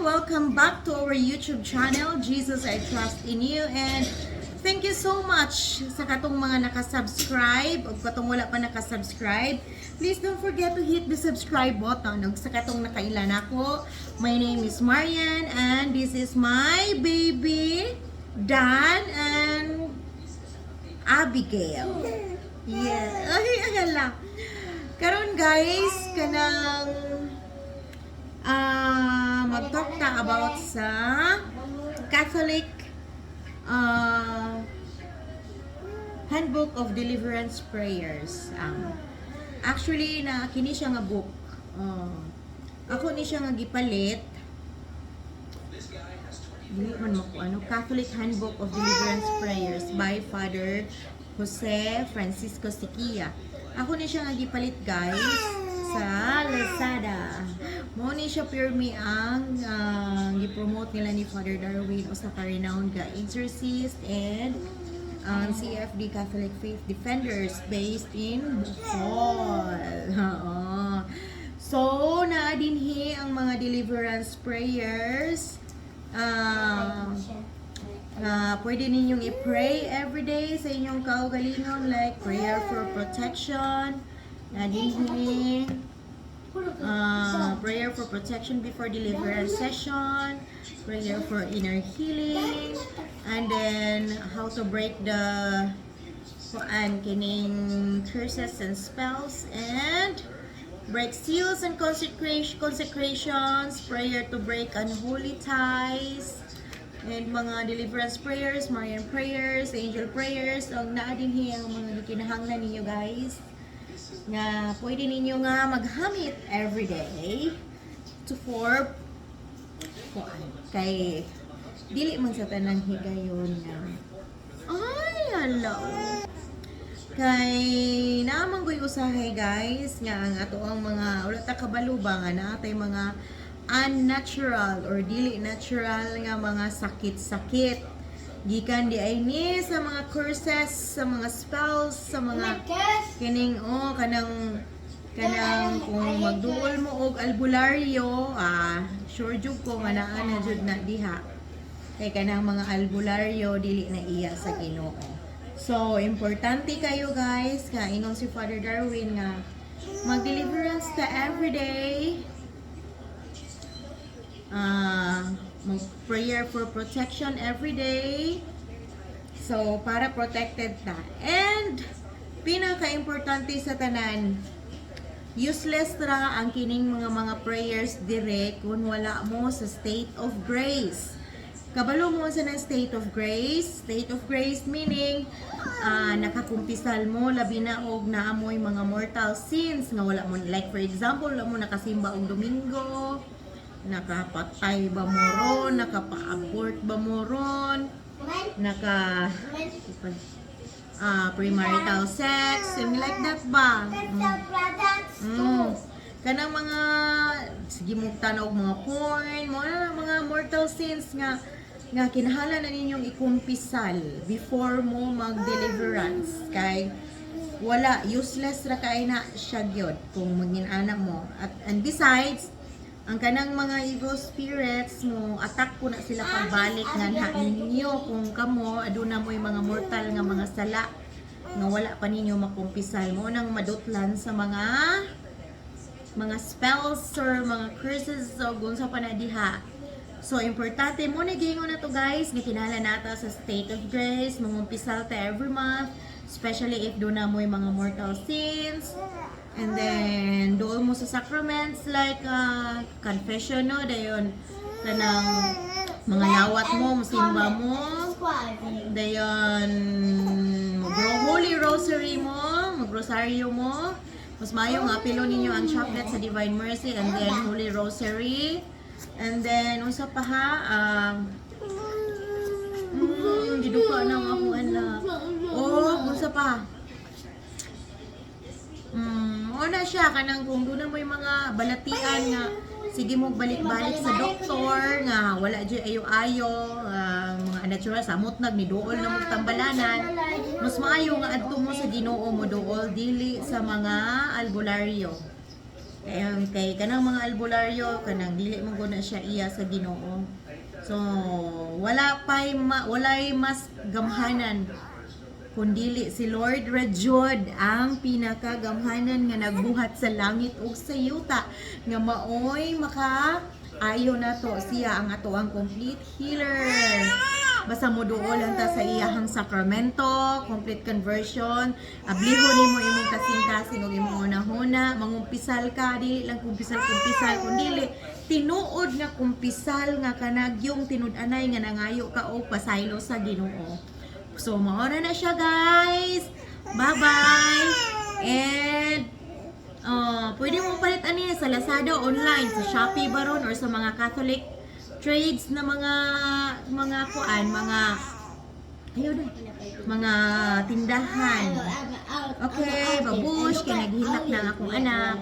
Welcome back to our YouTube channel, Jesus I Trust in You. And thank you so much sa katong mga nakasubscribe o katong wala pa nakasubscribe. Please don't forget to hit the subscribe button. Ug sa katong nakaila nako, my name is Marian and this is my baby, Dan and Abigail. Yeah. Ay, agala. Karon, guys, kanang mag-talk ta about sa Catholic Handbook of Deliverance Prayers. Actually, na kini siya nga book. Ako ni siya nga gipalit. Dili man mo ano, Catholic Handbook of Deliverance Prayers by Father Jose Francisco Siquia. Ako ni siya nga gipalit, guys, sa Lazada. Mao ni siya pirmi ang gipromote nila ni Father Darwin, usa ka renowned nga exorcist and ang CFD, Catholic Faith Defenders, based in Bohol. Oo. So, naa dinhi ang mga deliverance prayers. Pwede ninyong i-pray everyday sa inyong kaugalingon, like prayer for protection. Na dinhi prayer for protection before deliverance session, prayer for inner healing, and then how to break the kuan kining curses and spells and break seals and consecrations, prayer to break unholy ties, and mga deliverance prayers, Marian prayers, angel prayers. Ang naa dinhi ang mga gikinahanglan ninyo, guys, nga pwede ninyo nga maghamit every day to for kuan kay dili man sa tanang higayon nga, ay, hala, oh. Kay naa man goy usahay, guys, nga ang ato ang mga wala ta kabalo ba nga naa tay mga unnatural or dili natural nga mga sakit-sakit gikan di ay ni sa mga curses, sa mga spells, sa mga kining, oh, kanang kung magduol mo og albularyo, sure jud ko nga naa na jud na diha, kay kanang mga albularyo dili na iya sa Ginoo. So importante kayo, guys, nga ingon si Father Darwin nga mag-deliverance ta everyday, mag prayer for protection every day, so para protected ta. And pinaka-importante sa tanan, useless ra ang kining mga prayers dire kung wala mo sa state of grace. Kabalo mo sa ng state of grace? State of grace meaning nakakumpisal mo, labi na og naamoy mga mortal sins nga wala mo, like for example, wala mo nakasimba og Domingo, nakapatay ba mo ron, nakapa-abort ba mo ron, naka premarital sex, something like that ba? Kanang mga sige mo tanaw og mga porn, mga mortal sins nga kinahanglan na ninyong ikumpisal before mo mag-deliverance, kay wala, useless ra kay na siya gyud kung magin-ana mo. At and besides, ang kanang mga evil spirits mo attack po na sila pagbalik nga na ninyo kung kamo aduna mo'y mga mortal nga mga sala nga wala pa ninyo makumpisal mo nang madutlan sa mga spells or mga curses o unsa pa na diha. So, importante mo na giingon na to, guys, nga kinahanglan nata sa state of grace, mangumpisal ta every month, especially if duna mo'y mga mortal sins. And then, doon mo sa sacraments like confession, no, dayon kanang mga lawat mo, musimba mo, dayon mag Holy Rosary mo, magrosaryo mo. Mas maayo nga apilo ninyo ang chaplet sa Divine Mercy and then Holy Rosary. And then unsa pa ha? Giduka na ang akong anak. Oh, unsa pa? Na siya kanang kung doon mo yung mga balatian nga sige mo balik-balik sa doktor nga wala jud ayo-ayo, mga natural samot nag ni duol na mong tambalanan, mas maayo nga adto mo sa Ginoo mo duol, dili sa mga albularyo. Kay kanang mga albularyo, kanang dili man gud na siya iya sa Ginoo. So wala pay walay mas gamhanan kundili si Lord Rajod, ang pinakagamhanan nga nagbuhat sa langit ug sa yuta, nga maoy maka ayo nato. Siya ang ato ang complete healer. Basta moduol lang ta sa iyahang sakramento, complete conversion, ablihon nimo imong kasing-kasing ug imong hunahuna, mangumpisal ka, dili lang kumpisal-kumpisal, kundili tinuod nga kumpisal nga kanagyong tinud-anay nga nangayo ka og pasaylo sa Ginoo. So, maora na siya, guys. Bye-bye. And, pwede mo palit ani sa Lazada online, sa Shopee baron or sa mga Catholic trades na mga kuan, mga ayaw na, mga tindahan. Okay, babush, kay naghilak na ang akong anak.